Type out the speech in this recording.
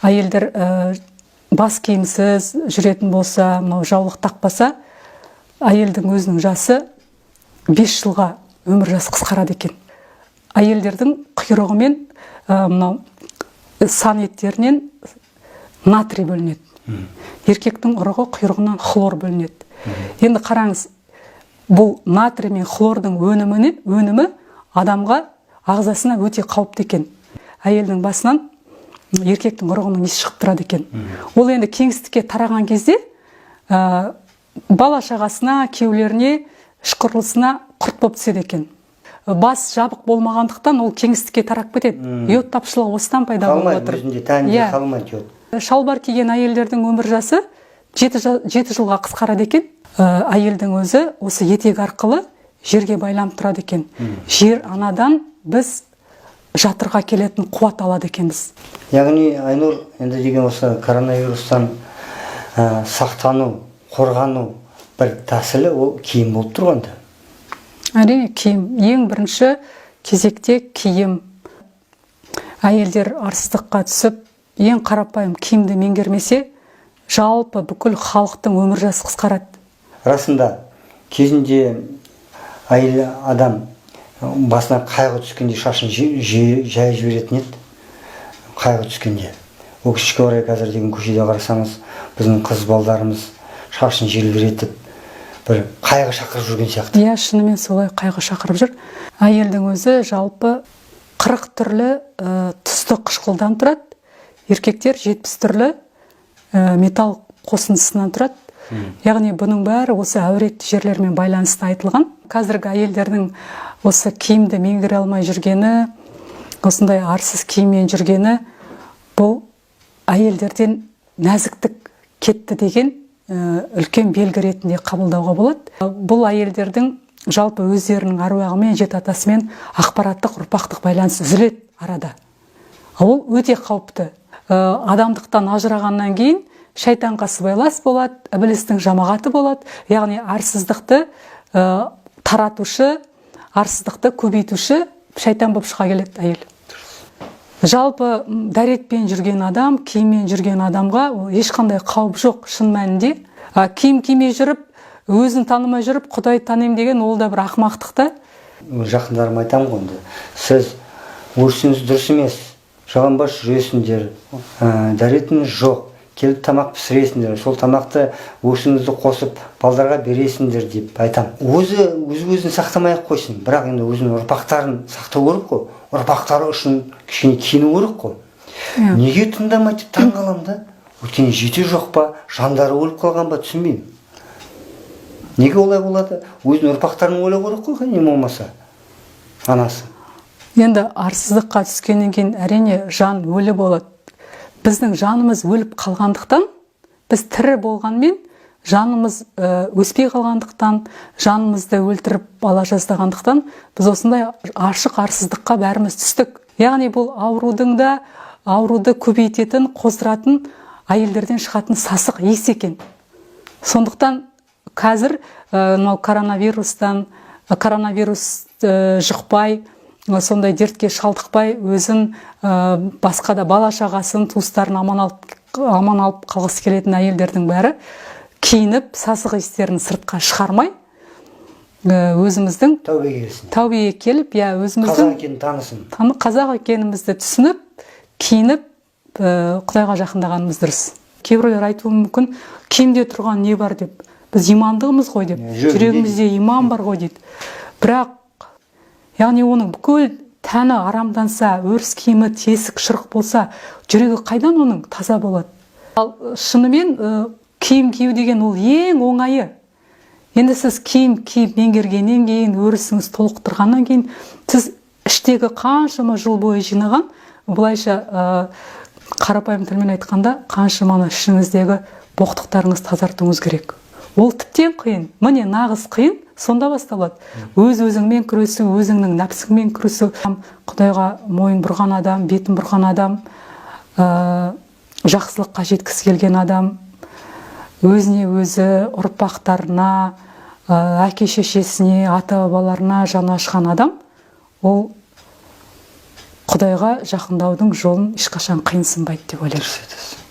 Әйелдер бас киімсіз жүретін болса, мынау жаулық тақпаса, әйелдің өзінің жасы 5 жылға өмір жасы қысқарады екен. Әйелдердің құйрығы мен мынау сан еттерінен натрий бөлінеді, еркектің ұрығы, құйрығынан хлор бөлінеді. Енді қараңыз, бұл натрий мен хлордың өнімі адамға, ағзасына өте қауіпті екен. Әйелдің басынан еркектің ұрығының иісі шығып тұрады екен. Ол енді кеңістікке тараған кезде бала шағасына, күйеулеріне, ішқұрылысына құрт болып түседі екен. Бас жабық болмағандықтан, ол кеңістікке тарап кетеді. Йод тапшылығы осыдан пайда болып Қалмайды отыр. өзінде, тәнінде. Иә. Қалмайды йод. Шалбар киген әйелдердің өмір жасы 7 жылға қысқарады екен. Әйелдің өзі осы етек арқылы жерге байланып тұрады екен. Жер анадан біз жатырға келетін қуат алады екенбіз. Яғни, Айнұр, енді деген осы коронавирустан сақтану, қорғану бір тәсілі ол киім болып тұр ғой енді. Әрине, киім. Ең бірінші кезекте киім. Әйелдер арсыздыққа түсіп, ең қарапайым киімді меңгермесе, жалпы бүкіл халықтың өмір жасы қысқарады. Расында, кезінде әйел адам басына қайғы түскенде шашын жайып жіберетін еді қайғы түскенде. Өкінішке орай, қазір деген көшеде қарасаңыз, біздің қыз балдарымыз шашын желбіретіп, бір қайғы шақырып жүрген сияқты. Иә, шынымен солай, қайғы шақырып жүр. Әйелдің өзі жалпы 40 түрлі тұзды қышқылдан тұрады, еркектер 70 түрлі металл қосындысынан тұрады. Яғни бұның бәрі осы әуретті жерлермен байланысты айтылған. Қазіргі әйелдердің осы киімді меңгере алмай жүргені, осындай арсыз киіммен жүргені, бұл әйелдерден нәзіктік кетті деген үлкен белгі ретінде қабылдауға болады. Бұл әйелдердің жалпы өздерінің әруағымен, жеті атасымен ақпараттық, ұрпақтық байланыс үзіледі арада. Ол өте қауіпті. Адамдықтан ажырағаннан кейін шайтанға сыбайлас болады, ібілістің жамағаты болады. Яғни арсыздықты таратушы, арсыздықты көбейтуші шайтан болып шыға келеді әйел. Жалпы дәретпен жүрген адам, киіммен жүрген адамға ол ешқандай қауіп жоқ шын мәнінде. Киім кимей жүріп, өзін танымай жүріп, Құдайды танимын деген ол да бір ақымақтық та. Жақындарыма айтамын ғой енді: сіз өрісіңіз дұрыс емес, жалаңбас жүресіңдер, дәретіңіз жоқ, келіп тамақ пісіресіңдер, сол тамақты өрісіңізді қосып балдарға бересіңдер деп айтамын. Өзі өз өзін сақтамай ақ қойсын, бірақ енді өзінің ұрпақтарын сақтау керек қой, ұрпақтары үшін кішкене киіну керек қой. Неге тыңдамайды деп таң қаламын да. Өйткені жеті жоқ па, жандары өліп қалған ба, түсінбеймін, неге олай болады. Өзінің ұрпақтарын ойлау керек қой, не болмаса анасы. Енді арсыздыққа түскеннен кейін, әрине, жан өлі болады. Біздің жанымыз өліп қалғандықтан, біз тірі болғанмен, жанымыз өспей қалғандықтан, жанымызды өлтіріп ала жаздағандықтан, біз осындай ашық арсыздыққа бәріміз түстік. Яғни бұл аурудың да, ауруды көбейтетін, қоздыратын әйелдерден шығатын сасық иіс екен. Сондықтан қазір мынау коронавирустан, коронавирус жұқпай, сондай дертке шалдықпай, өзін, басқа да бала шағасын, туыстарын аман алып қалғысы келетін әйелдердің бәрі киініп, сасық иістерін сыртқа шығармай, өзіміздің Тәубеге келсін. Тәубеге келіп, иә, өзіміздің Қазақ екенін танысын. Қазақ екенімізді түсініп, киініп, Құдайға жақындағанымыз дұрыс. Кейбіреулер айтуы мүмкін, киімде тұрған не бар деп, біз имандымыз ғой деп. Иә, жүрегінде. Жүрегімізде иман бар ғой дейді. Бірақ яғни оның бүкіл тәні арамданса, өріс киімі тесік, шырық болса, жүрегі қайдан оның таза болады? Ал шынымен киім кию деген ол ең оңайы. Енді сіз киім киіп меңгергеннен кейін, өрісіңіз толықтырғаннан кейін, сіз іштегі қаншама жыл бойы жинаған, былайша қарапайым тілмен айтқанда, қаншама ішіңіздегі боқтықтарыңызды тазартуыңыз керек. Ол тіптен қиын. Міне, нағыз қиын сонда басталады: өз өзіңмен күресу, өзіңнің нәпсіңмен күресу. Құдайға мойын бұрған адам, бетін бұрған адам, жақсылыққа жеткісі келген адам өзіне өзі, ұрпақтарына, әке шешесіне, ата бабаларына жаны ашыған адам ол Құдайға жақындаудың жолын ешқашан қиынсынбайды деп ойлаймын. Дұрыс айтасыз.